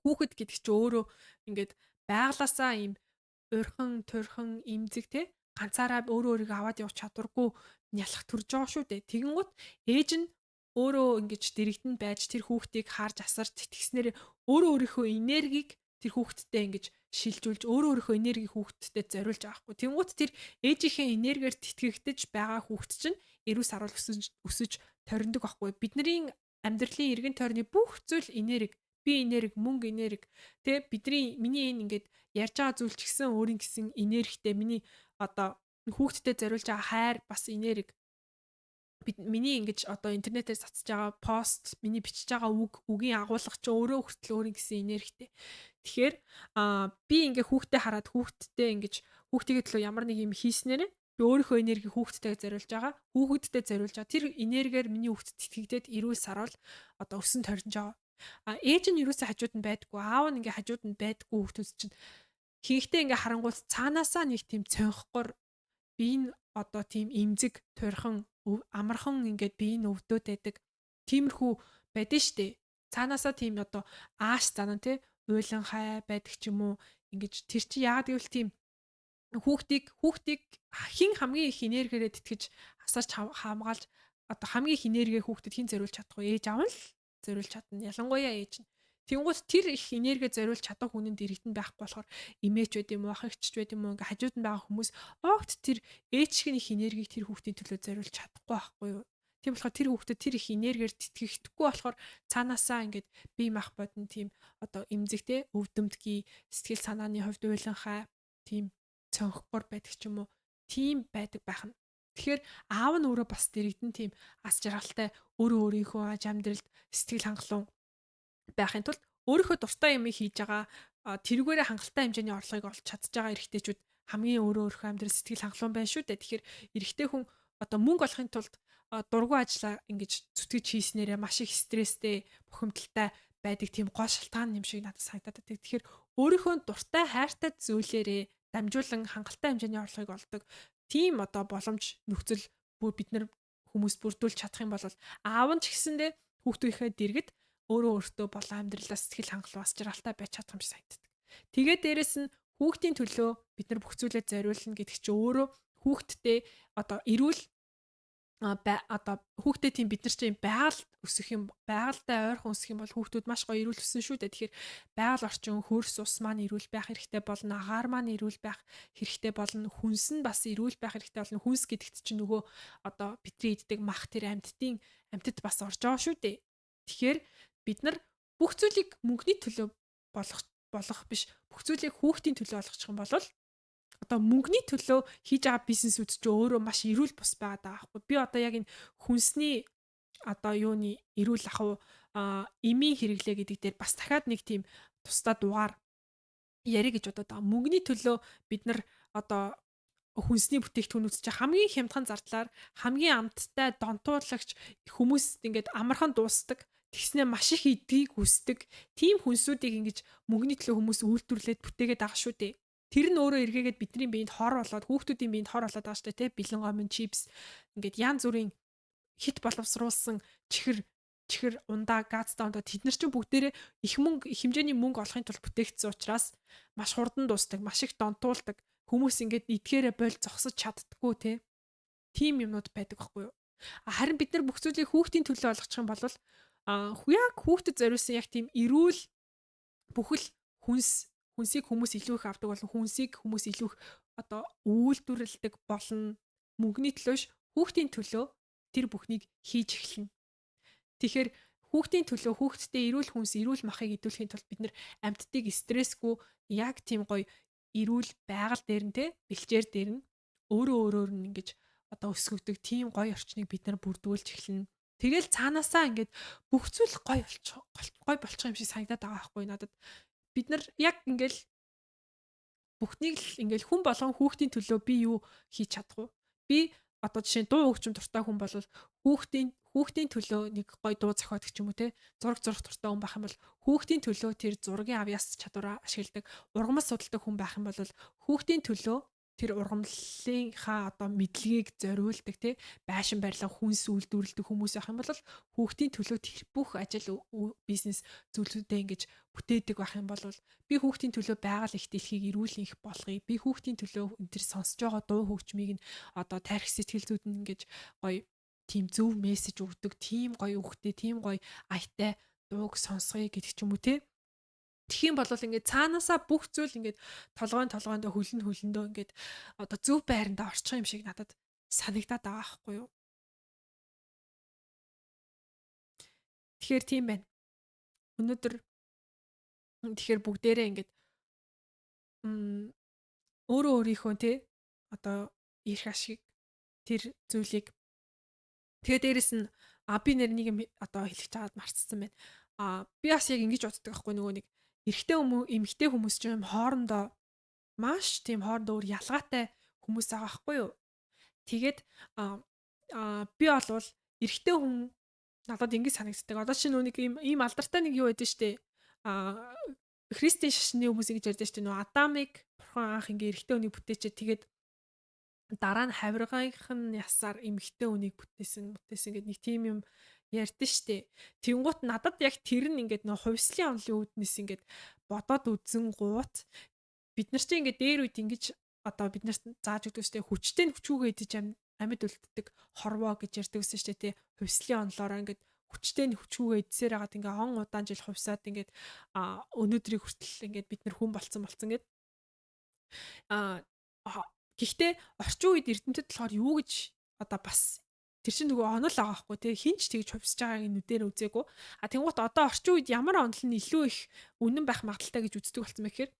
Хүүхэд гэдэг чинь өөрөө ингээд байглаасаа ийм уйрхан, туйрхан, эмзэг те ганцаараа өөрөө өөрийгөө аваад явах чадваргүй нялх төрж байгаа шүү дээ. Тэгэнгүүт ээж нь өөрөө ингэж дэрэгдэн байж тэр хүүхдийг харж асарч тэтгэснээр өөрөө өөрийнхөө энергийг тэр хүүхдтэй ингэж шилжүүлж өөрөө өөрийнхөө энергийг хүүхдтэй зориулж байгаа хгүй. Тэнгүүт тэр ээжийнхээ энергиэр тэтгэгдэж байгаа хүүхд чинь эрүүл саруул өсөж ториндог байхгүй. Бидний амьдралын эргэн тойрны бүх зүйл энерги, би энерги, мөнгө энерги. Тэ бидний миний энэ ингээд ярьж байгаа зүйл ч гэсэн өөрийн гэсэн энергитэй, миний одоо хүүхдтэй зориулж байгаа хайр бас энерги. Миний ингэж одоо интернетээр цацж байгаа пост, миний бичиж байгаа үг, үгийн агуулга ч өөрөө хүртэл өөрийн гэсэн энергитэй. Тэгэхээр би ингээ хүүхдээ хараад хүүхдтэй ингэж хүүхдийн төлөө ямар нэг юм хийснээр би өөрийнхөө энергийг хүүхдтэйг зориулж байгаа, хүүхэдтэй зориулж байгаа. Тэр энергиэр миний хүүхд тэтгэгдээд эрүүл саруул одоо өсөн торнж байгаа. Ээж нь юусаа хажууд нь байдаггүй, аав нь ингээ хажууд нь байдаггүй хүүхдүүд чинь хийхдээ ингээ харангуут цаанаасаа нэг тийм цонхгор би энэ одоо тийм эмзэг, туйрхан, амархан ингээд би энэ өвдөөд байдаг. Тиймэрхүү байдэн штэ. Цаанаасаа тийм одоо ааш занан те уйлан хай байдаг ч юм уу ингэж тэр чи яагаад гэвэл тийм хүүхдийг хин хамгийн их энергиэрээ тэтгэж асарч хамгаалж одоо хамгийн их энергиэ хүүхдэд хин зориулж чадах вэ? Ээж аав нь л зориулж чадна. Ялангуяа ээж нь. Тэнгуут тэр их энерги зориулж чадах хүнэн дэрэгдэн байхгүй болохоор эмээч байд юм уу, ах эгч байд юм уу ингээ хажууд нь байгаа хүмүүс огт тэр ээж шиг их энергийг тэр хүүхдийн төлөө зориулж чадахгүй байхгүй юу? Тийм болохоор тэр хүүхдэд тэр их энергиэр тэтгэхдэггүй болохоор цаанаасаа ингээд бие мах бодно тийм одоо эмзэгтэй, өвдөмтгий, сэтгэл санааны хувьд уйланхай, тийм цонхгор байдаг ч юм уу, тийм байдаг байх нь. Тэгэхээр аав нь өөрөө бас дэрэгдэн тийм ас жаргалтай өөрөө өөрийнхөө аж амьдралд сэтгэл хангалуун байхын тулд өөрийнхөө дуртай юмыг хийж байгаа, тэрүүгээрээ хангалттай хэмжээний орлогыг олж чадж байгаа эрэгтэйчүүд хамгийн өөрөө өөрийнхөө амьдрал сэтгэл хангалуун байна шүү дээ. Тэгэхээр эрэгтэй хүн одоо мөнгө олохын тулд дургүй ажлаа ингэж зүтгэж хийснээрээ маш их стресстэй, бухимдалтай байдаг тийм гол шалтгаан юм шиг надад санагдаад байдаг. Тэгэхээр өөрийнхөө дуртай, хайртай зүйлээрээ дамжуулан хангалттай хэмжээний орлогыг олдог тийм одоо боломж нөхцөл бүр бид нар хүмүүс бүрдүүлж чадах юм бол аав нь ч гэсэндээ хүүхдийнхээ дэргэд өөрөө өөртөө болон амьдралаа сэтгэл хангалуун ас жаргалтай байж чадах юм шиг санагддаг. Тэгээд дээрэс нь хүүхдийн төлөө бид нар бүх зүйлээ зориулна гэдэг чинь өөрөө хүүхдтэй одоо эрүүл одоо хүүхдээ тийм бид нар чинь байгаль өсөх юм, байгальтай ойрхон өсөх юм бол хүүхдүүд маш гоё эрүүл өснө шүү дээ. Тэгэхээр байгаль орчин, хөрс ус маань эрүүл байх хэрэгтэй болно, агаар маань эрүүл байх хэрэгтэй болно, хүнс нь бас эрүүл байх хэрэгтэй болно. Хүнс гэдэгт чинь нөгөө одоо бидний иддэг мах тэр амьтдын амьтад бас орж байгаа шүү дээ. Тэгэхээр бид нар бүх зүйлийг мөнгөний төлөө болох биш, бүх зүйлийг хүүхдийн төлөө болгочих юм бол одоо мөнгөний төлөө хийж байгаа бизнесүүд ч өөрөө маш эрүүл бус байгаад байгаа байхгүй. Би одоо яг энэ хүнсний одоо юуны эрүүл ах уу эмийн хэрэглээ гэдэг дээр бас дахиад нэг тийм тусдаа дугаар ярих гэж бодоод байгаа. Мөнгөний төлөө бид нар одоо Хүнсний бүтээгдэхүүнүүд чинь хамгийн хямдхан зардлаар хамгийн амттай донтуулагч хүмүүст ингээд амархан дуустдаг. Тэгснээ маш их эдгийг хүсдэг. Тийм хүнсүүдийг ингэж мөнгөний төлөө хүмүүс үйлдвэрлээд бүтээгээд байгаа шүү дээ. Тэр нь өөрөө эргээгээд бидний биед хор болоод, хүүхдүүдийн биед хор болоод байгаа шүү дээ, тэ, бэлэн гомн, чипс, ингээд янз бүрийн хит боловсруулсан чихэр чихэр ундаа, газтай ундаа, тэд нар чинь бүгдээрээ их мөнгө, их хэмжээний мөнгө олохын тулд бүтээгдсэн учраас маш хурдан дуустдаг, маш их донтуулдаг. Хүмүүс ингээд идэхээрээ боль зогсож чаддаггүй, те. Тийм юмнууд байдаг байхгүй юу? Харин бид нар бүх зүйлийг хүүхдийн төлөө олгочих юм бол яг хүүхдэд зориулсан яг тийм эрүүл бүхэл хүнсийг хүмүүс илүү их авдаг болон хүнсийг хүмүүс илүү их одоо үйлдвэрлэдэг болно. Мөнгөний төлөө ш, хүүхдийн төлөө тэр бүхнийг хийж эхэлнэ. Тэгэхээр хүүхдийн төлөө хүүхдтэй эрүүл хүнс, эрүүл махыг идүүлэхийн тулд бид нар амьтдыг стрессгүй яг тийм гоё эрүүл байгаль дээр нь, те, бэлчээр дээр нь өөрөө өөрөөр нь ингэж одоо өсгөгдөг тийм гоё орчныг бид нар бүрдүүлж эхэлнэ. Тэгэл цаанаасаа ингээд бүх зүйл гоё болчих, гоё болчих юм шиг санагдаад байгаа байхгүй надад. Бид нар яг ингээл бүхнийг л ингээл хүн болгон хүүхдийн төлөө би юу хийж чадах вэ? Би одоо жишээ нь дуу хөгжим дуртай хүн бол хүүхдийн төлөө нэг гоё дуу зохиодог ч юм уу, те, зураг зурах дуртай хүн байх юм бол хүүхдийн төлөө тэр зургийн авьяас чадвараа ашигладаг. Ургамал судалдаг хүн байх юм бол хүүхдийн төлөө тэр ургамлынхаа одоо мэдлэгийг зориулдаг, те, байшин барилга, хүнс үйлдвэрлэдэг хүмүүс байх юм бол хүүхдийн төлөө тэр бүх ажил, бизнес зүйлүүдээ ингэж бүтээдэг байх юм бол би хүүхдийн төлөө байгаль их дэлхийг эрүүл их болгоё. Би хүүхдийн төлөө энэ тэр сонсож байгаа дуу хөгжмийг нь одоо тарих сэтгэл зүйд нь ингэж гоё тийм зөв мессеж өгдөг, тийм гоё үгтэй, тийм гоё аятай дууг сонсгоё гэдэг ч юм уу, те. Тэгэх юм бол ингээд цаанаасаа бүх зүйл ингээд толгойн толгойндоо, хөлн хөлөндөө ингээд одоо зөв байрандаа орчих юм шиг надад санагдаад байгаа байхгүй юу? Тэгэхээр тийм байна. Өнөөдөр тэгэхээр бүгдээрээ ингээд өөрөө өөрийнхөө, те, одоо эрх ашиг тэр зүйлийг, тэгээ дээрэс нь би нэр нэг юм одоо хэлэх чагаад марцсан байна. Би бас яг ингэж боддог байхгүй, нөгөө нэг эрэгтэй хүмүүс, эмэгтэй хүмүүс ч юм хоорондоо маш тийм хоорондоо өөр ялгаатай хүмүүс байгаа байхгүй юу? Тэгээд би болвол эрэгтэй хүн надад ингэж санагддаг. Одоо чинь нүг ийм алдартай нэг юу байдаг штэ. Христийн шашны хүмүүс ингэж ярьдаг штэ. Нөө Адамыг бурхан анх ингээ эрэгтэй хүнийг бүтээчээ, тэгээд дараа нь хавиргайх нь ясаар эмэгтэй хүнийг бүтээсэн гэдэг нэг тийм юм ярьдэн штэ. Тэнгуут надад яг тэр нь ингээд нөө хувьслын онлын үүднээс ингээд бодоод үзэн гут бид нар чи ингээд дээр үед ингэж одоо бид нарт зааж өгдөг штэ, хүчтэй нь хүчүүгээ идэж амьд үлддэг хорвоо гэж ярьдаг гэсэн штэ, тий. Хувьслын онлоороо ингээд хүчтэй нь хүчүүгээ идсээр хагаад ингээ он удаан жил хувьсаад ингээд өнөөдрийг хүртэл ингээд бид нар хүн болцсон гээд. Гэхдээ орчин үед эрдэмтэд болохоор юу гэж одоо бас тэр чинь нөгөө онол байгаа байхгүй, тий, хинч тэгж хувьсаж байгааг нүдээр үзээгүй. А тэнгуут одоо орчин үед ямар онол нь илүү их үнэн байх магадaltaй гэж үздэг болсон бэ гэхээр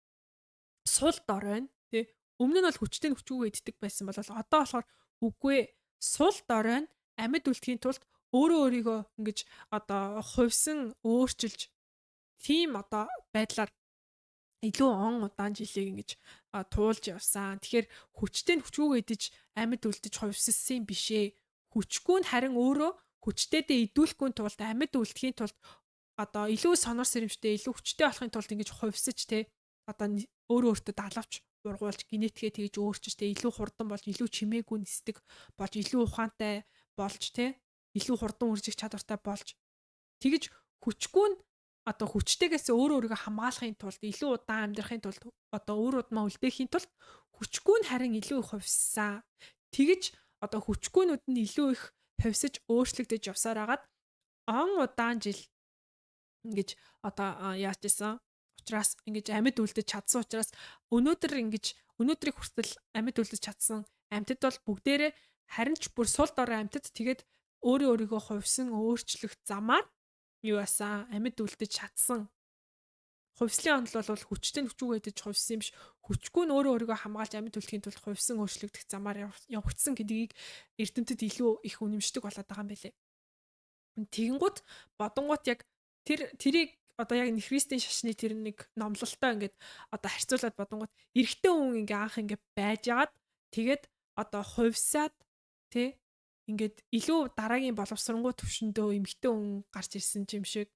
сул дор байна, тий. Өмнө нь бол хүчтэй нь хүчүүгээ иддэг байсан бол одоо болохоор үгүй, сул дор байна, амьд үлдэхийн тулд өөрөө өөрийгөө ингэж одоо хувьсан өөрчилж тийм одоо байдлаар илүү он удаан жилийг ингэж туулж явсан. Тэгэхээр хүчтэй нь хүчүүгээ идэж амьд үлдэж хувьсалсан бишээ. Хүчгүй нь харин өөрөө хүчтэйдээ идүүлэхгүй тулд, амьд үлдэхийн тулд одоо илүү сонор сэрэмжтэй, илүү хүчтэй болохын тулд ингэж хувьсаж, те, одоо өөрөө өөртөө далавч ургуулж, генетикээ тэгж өөрчилж, те, илүү хурдан болж, илүү чимээгүй нисдэг болж, илүү ухаантай болж, те, илүү хурдан үржих чадвартай болж, тэгж хүчгүй нь одоо хүчтэйгээс өөрөө өөрийгөө хамгаалахын тулд, илүү удаан амьдрахын тулд, одоо өөр удмаа үлдээхийн тулд хүчгүй нь харин илүү их хувьссан. Тэгж одоо хүчгүйнүүд нь илүү их хувьсаж өөрчлөгдөж явсаар хагаад он удаан жил ингэж одоо яаж исэн учраас ингэж амьд үлдэж чадсан учраас өнөөдөр ингэж өнөөдрийг хүртэл амьд үлдэж чадсан амьтад бол бүгдээрээ харин ч бүр сул дорой амьтад тэгээд өөрөө өөрийгөө хувьсан өөрчлөх замаар юу яасан, амьд үлдэж чадсан. Хувьслын онол бол хүчтэй нь хүчүүгээ идэж хувьсан юм биш. Хүчгүй нь өөрөө өөрийгөө хамгаалж амьд үлдэхийн тулд хувьсан өөрчлөгдөх замаар явагдсан гэдгийг эрдэмтэд илүү их үнэмшдэг болоод байгаа юм байлээ. Тэгэнгүүт бодонгуут яг тэрийг одоо яг Христийн шашны тэр нэг номлолтой ингээд одоо харьцуулаад бодонгуут эрэгтэй хүн ингээ анх ингээ байж агаад Тэгээд одоо хувьсаад тий ингээд илүү дараагийн боловсронгуй төвшөндөө эмэгтэй хүн гарч ирсэн юм шиг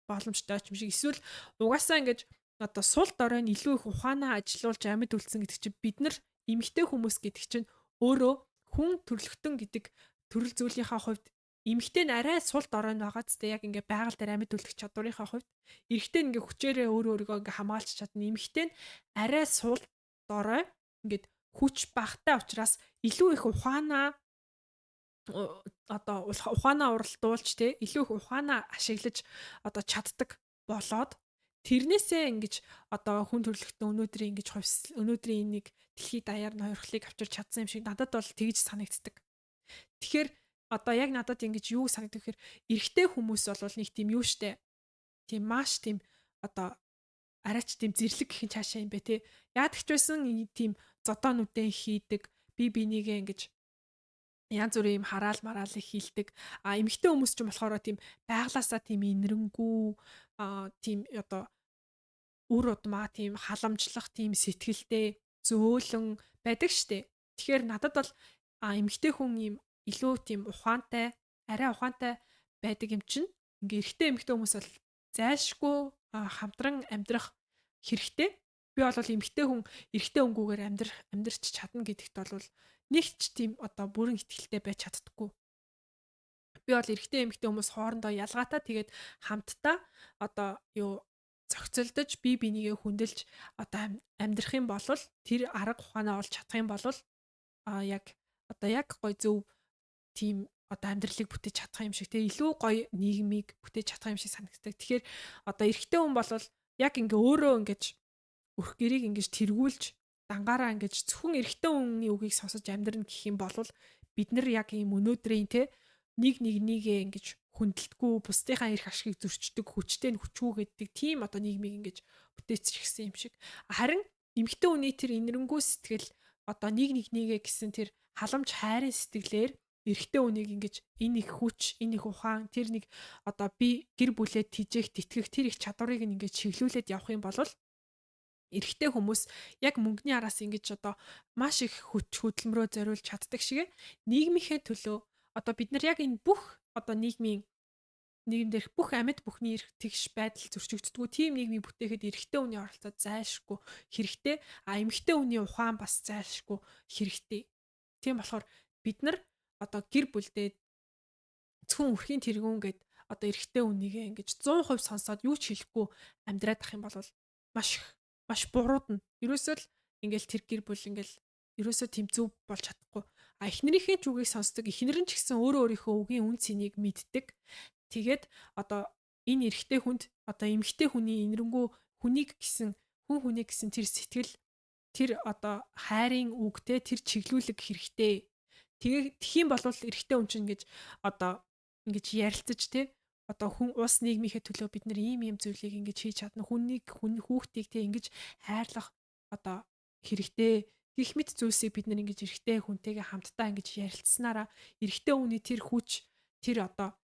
боломжтой юм шиг, эсвэл угаасаа ингээд одоо сул дорой нь илүү их ухаанаа ажилуулж амьд үлдсэн гэдэг чинь бид нар эмэгтэй хүмүүс гэдэг чинь өөрөө хүн төрөлхтөн гэдэг төрөл зүйлийнхаа хувьд эмэгтэй нь арай сул дорой нь байгаа ч яг ингээ байгаль дээр амьд үлдэх чадварынхаа хувьд эрэгтэй нь ингээ хүчээрээ өөрөө өөрийгөө ингээ хамгаалж чадна. Эмэгтэй нь арай сул дорой ингээд хүч багтай учраас илүү их ухаанаа одоо ухаанаа уралдуулж те илүү их ухаанаа ашиглаж одоо чаддаг болоод тэрнээсээ ингэж одоо хүн төрөлхтөн өнөөдрийн ингэж хувьс өнөөдрийн нэг дэлхийд даяар нь хоёрхлыг авчирч чадсан юм шиг надад бол тэгж санагддаг. Тэгэхээр одоо яг надад ингэж юу санагдах гэхээр эрэгтэй хүмүүс бол нэг тийм юу штэ. Тийм маш тийм одоо арайч тийм зэрлэг гэх юм цаашаа юм бэ те. Яадаг ч байсан тийм зодоо нүдэн хийдэг, би бинийгээ ингэж янз бүрийн юм хараал мараалыг хийлдэг. А эмэгтэй хүмүүс ч болохоор тийм байглаасаа тийм инэрэнгүү, тийм одоо үр удмаа тийм халамжлах тийм сэтгэлтэй зөөлөн байдаг штэ. Тэгэхээр надад бол эмэгтэй хүн юм илүү тийм ухаантай, арай ухаантай байдаг юм чинь ингээ эрэгтэй эмэгтэй хүмүүс бол зайлшгүй хамтран амьдрах хэрэгтэй. Би бол эмэгтэй хүн эрэгтэй хөнгүүгээр амьдрч чадна гэдэгт бол нэг ч тийм одоо бүрэн итгэлтэй байж чаддаггүй. Би бол эрэгтэй эмэгтэй хүмүүс хоорондоо ялгаатай тэгээд хамтдаа одоо юу зохицолдож бие бинийгээ хүндэлж одоо амьдрах юм бол тэр арга ухаанаа олж чадах юм бол яг одоо яг гой зөв тийм одоо амьдралыг бүтээж чадах юм шиг те илүү гоё нийгмийг бүтээж чадах юм шиг санагддаг. Тэгэхээр одоо эрэгтэй хүн бол яг ингээ өөрөө ингэж өрх гэрийг ингэж тэргүүлж дангаараа ингэж зөвхөн эрэгтэй хүний үгийг сонсож амьдрна гэх юм бол бид нар яг ийм өнөөдрийн те нэг нэгнийгээ ингэж хүндэлтгүй бусдынхаа эрх ашигыг зөрчдөг хүчтэй нь хүчгүй гэдэг тийм одоо нийгмийг ингэж бүтээчихсэн юм шиг. Харин эмэгтэй хүний тэр инэрэнгүү сэтгэл одоо нэг нэгнийгээ гэсэн тэр халамж хайрын сэтгэлээр эрэгтэй хүнийг ингэж энэ их хүч, энэ их ухаан, тэр нэг одоо би гэр бүлээ тижээх, тэтгэх тэр их чадварыг ингэж чиглүүлээд явах юм бол эрэгтэй хүмүүс яг мөнгөний араас ингэж одоо маш их хүч хөдөлмөрөө зориулж чаддаг шиг нийгмийнхээ төлөө одоо бид нар яг энэ бүх одоо нийгмийн нийгэм дээрх бүх амьд бүхний эрх тэгш байдал зөрчигддгүү тийм нийгмийг бүтээхэд эрэгтэй хүний оролцоо зайлшгүй хэрэгтэй, а эмэгтэй хүний ухаан бас зайлшгүй хэрэгтэй. Тийм болохоор бид нар одоо гэр бүлдээ зөвхөн өрхийн тэргүүн гээд одоо эрэгтэй хүнийгээ ингэж 100% сонсоод юу ч хэлэхгүй амьдраад ах юм бол маш маш буруудна. Ерөөсөө л ингээл тэр гэр бүл ингээл ерөөсөө тийм зөв болж чадахгүй. А эхнэрийнхээ ч үгийг сонсдог. Эхнэр нь ч гэсэн өөрөө өөрийнхөө үгийн үн цэнийг мэддэг. Тэгээд одоо энэ эрэгтэй хүнд одоо эмэгтэй хүний инэрэнгүү хүнийг гэсэн хүн хүнийг гэсэн тэр сэтгэл тэр одоо хайрын үгтэй тэр чиглүүлэг хэрэгтэй. Тэгээ тэх юм бол эрэгтэй хүн чинь ингэж одоо ингэж ярилцаж те одоо хүн улс нийгмийнхээ төлөө бид нар ийм ийм зүйлийг ингэж хийж чадна. Хүнийг хүн хүүхдийг те ингэж хайрлах одоо хэрэгтэй. Гэх мэт зүйлсийг бид нар ингэж эрэгтэй хүнтэйгээ хамтдаа ингэж ярилцсанараа эрэгтэй хүний тэр хүч тэр одоо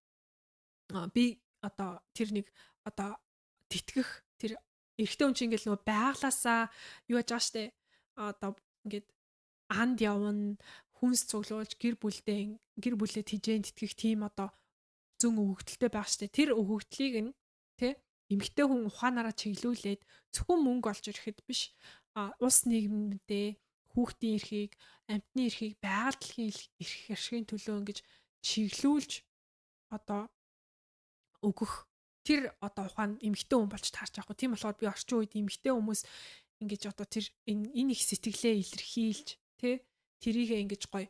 би одоо тэр нэг одоо тэтгэх тэр эрэгтэй хүн чинь ингээл нөгөө байглаасаа юу яаж байгаа штэ одоо ингээд анд явна хүнс цуглуулж гэр бүлдээ гэр бүлээ тижээн тэтгэх тийм одоо зөн өгөгдөлтэй байх штэ. Тэр өгөгдлийг нь тэ эмэгтэй хүн ухаанаараа чиглүүлээд зөвхөн мөнгө олж ирэхэд биш улс нийгэмдээ хүүхдийн эрхийг, амьтны эрхийг, байгаль дэлхийн эрх ашигын төлөө ингэж чиглүүлж одоо өгөх тэр одоо ухаан эмэгтэй хүн болж таарч байгаа. Тийм болохоор би орчин үед эмэгтэй хүмүүс ингэж одоо тэр энэ их сэтгэлээ илэрхийлж тэ тэрийгээ ингэж гоё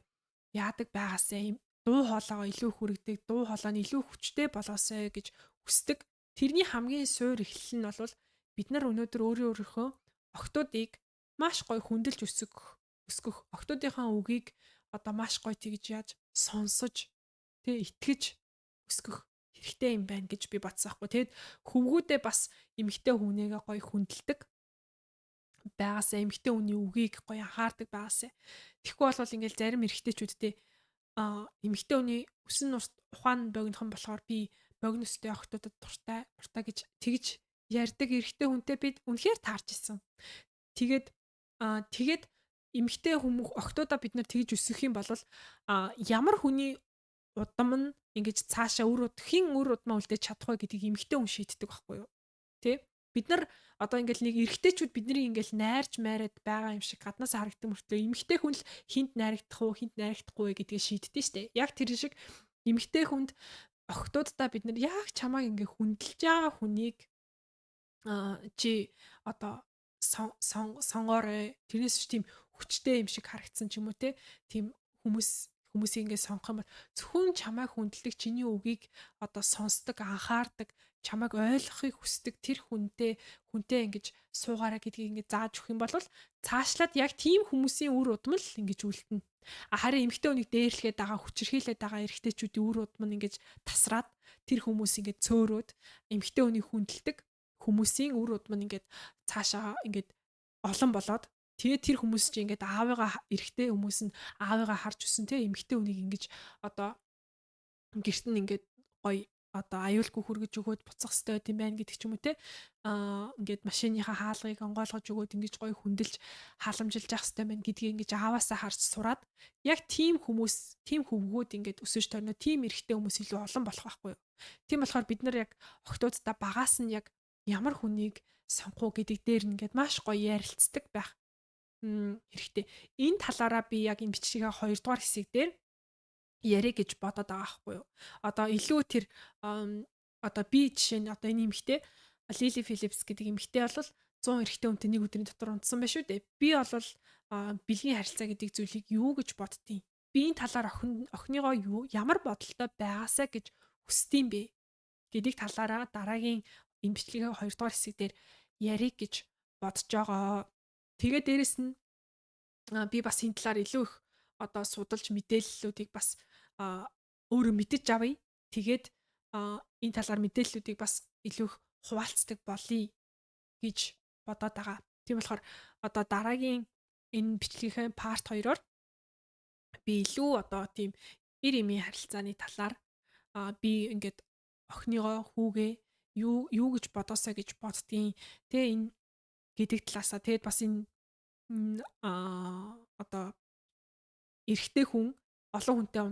яадаг байгаасаа дуу хоолойгоо илүү хүргэдэг, дуу хоолой нь илүү хүчтэй болоосой гэж хүсдэг. Тэрний хамгийн суур эхлэл нь бол бид нар өнөөдөр өөрөө өөрийнхөө охтуудыг маш гоё хүндэлж өсгөх, охтуудынхаа үгийг одоо маш гоё тэгж яаж сонсож тэ итгэж өсгөх хэрэгтэй юм байна гэж би бодсон аахгүй. Тэгэд хөвгүүдээ бас эмэгтэй хүнээгээ гоё хүндэлдэг байгаасаа, эмэгтэй хүний үгийг гоё анхаардаг байгаасаа. Тэгэхгүй бол ингээл зарим эрэгтэйчүүдтэй эмэгтэй хүний өсөн нурт ухаан богинохон болохоор би богино өстэй охтуудад дуртай дуртай гэж тэгж ярьдаг эрэгтэй хүнтэй бид үнэхээр таарч исэн. Тэгээд тэгээд Эмэгтэй хүмүүс охтуудаа бид нар тэгж өсгөх юм бол ямар хүний удам нь ингэж цаашаа үр хэн үр удмаа үлдээж чадах вэ гэдгийг эмэгтэй хүн шийддэг байхгүй юу? Тэ? Бид нар одоо ингээл нэг эрэгтэйчүүд бидний ингээл найрж майраад байгаа юм шиг гаднаас харагдсан мөртлөө эмэгтэй хүн л хинт найрагдах уу, хинт найрагдахгүй вэ гэдгийг шийддэг штэ. Яг тэр шиг эмэгтэй хүнд охтуудаа бид нар яг чамайг ингээ хүндэлж байгаа хүнийг чи одоо сонгоорой. Тэрнээс ч тийм хүчтэй юм шиг харагдсан ч юм уу те. Тийм хүмүүсийг ингээ сонгох юм бол зөвхөн чамайг хүндэлдэг, чиний үгийг одоо сонсдог, анхаардаг, чамайг ойлгохыг хүсдэг тэр хүнтэй ингэж суугаараа гэдгийг ингээ зааж өгөх юм бол цаашлаад яг тийм хүмүүсийн үр удам л ингэж үлдэнэ. А харин эмэгтэй хүнийг дээрлэгээд байгаа, хүчирхийлээд байгаа эрэгтэйчүүдийн үр удам нь ингэж тасраад тэр хүмүүс ингээд цөөрөөд эмэгтэй хүнийг хүндэлдэг хүмүүсийн үр удам нь ингээд цаашаа ингээд олон болоод тэгээ тэр хүмүүс чинь ингээд аавыгаа, эрэгтэй хүмүүс нь аавыгаа харж өссөн те, эмэгтэй хүнийг ингэж одоо гэрт нь ингээд гоё одоо аюулгүй хүргэж өгөөд буцах хэрэгтэй юм байна гэдэг ч юм уу те. Ингээд машиныхаа хаалгыг онгойлгож өгөөд ингэж гоё хүндэлж халамжилж явах хэрэгтэй байна гэдгийг ингэж ааваасаа харж сураад яг тийм хүмүүс, тийм хөвгүүд ингээд өсөж торно, тийм эрэгтэй хүмүүс илүү олон болох байхгүй юу. Тийм болохоор бид нар яг охтуудаа багаас нь яг ямар хүнийг сонгох уу гэдэг дээр ингээд маш гоё ярилцдаг байх хэрэгтэй. Энэ талаараа би яг энэ бичлэгээ 2 дугаар хэсэг дээр яриа гэж бодоод байгаа байхгүй юу. Одоо илүү тэр одоо би жишээ нь одоо энэ эмэгтэй Лили Филипс гэдэг эмэгтэй бол 100 эрэгтэй хүнтэй нэг өдрийн дотор унтсан байх шүү дээ. Би бол бэлгийн харилцаа гэдэг зүйлийг юу гэж боддیں۔ Би энэ талаар охиныгоо юу ямар бодолтой байгаасаа гэж хүсдэм бэ гэдэг талаараа дараагийн энэ бичлэгийн 2 дугаар хэсэг дээр ярих гэж бодож байгаа. Тэгээ дээрэс нь би бас энэ талаар илүү их одоо судалж мэдээллүүдийг бас өөрөө мэдэж авъя. Тэгээд энэ талаар мэдээллүүдийг бас илүү их хуваалцдаг болъё гэж бодоод байгаа. Тийм болохоор одоо дараагийн энэ бичлэгийн part 2-оор би илүү одоо тийм эр эмийн харилцааны талаар би ингээд охиныгоо хүүгээ юу гэж бодоосаа гэж боддгийн тэ энэ гэдэг талаасаа, тэгээд бас энэ одоо эрэгтэй хүн олон хүнтэй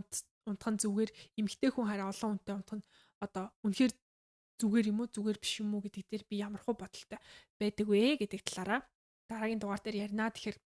унтах нь зүгээр, эмэгтэй хүн хараа олон хүнтэй унтах нь одоо үнэхээр зүгээр юм уу, зүгээр биш юм уу гэдэг дээр би ямар хуу бодолтой байдаг вэ гэдэг талаараа дараагийн дугаар дээр ярина. Тэгэхээр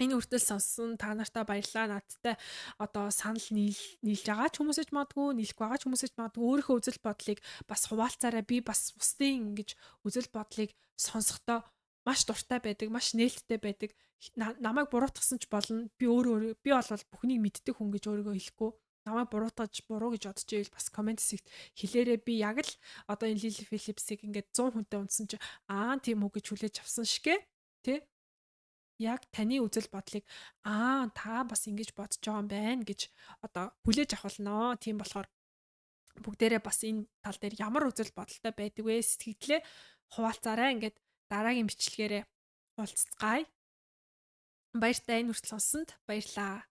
энэ хүртэл сонссон та нартай баярлалаа. Надтай одоо санал нийлж байгаа ч хүмүүсэж магадгүй, нийлэхгүй байгаа ч хүмүүсэж магадгүй өөрийнхөө үзэл бодлыг бас хуваалцаарай. Би бас бусдын ингэж үзэл бодлыг сонсохдоо маш дуртай байдаг, маш нээлттэй байдаг. Намайг буруутгасан ч болно. Би өөрөө би бол бүхнийг мэддэг хүн гэж өөрийгөө хэлэхгүй. Намайг буруутгаж буруу гэж бодож байвал бас комент хэсэгт хэлээрэй. Би яг л одоо энэ Лили Филипсийг ингээд 100 хүнтэй унтсан чи аа тийм үү гэж хүлээж авсан шигэ. Тэ? Яг таны үзэл бодлыг аа та бас ингэж бодож байгаа юм байна гэж одоо хүлээж авах болно. Тийм болохоор бүгдээрээ бас энэ тал дээр ямар үзэл бодолтой байдаг вэ? Сэтгэлдээ хуваалцаарай. Ингээд дараагийн бичлэгээрээ уулзцгаая. Баяртай, энэ хүртэл сонссонд баярлалаа.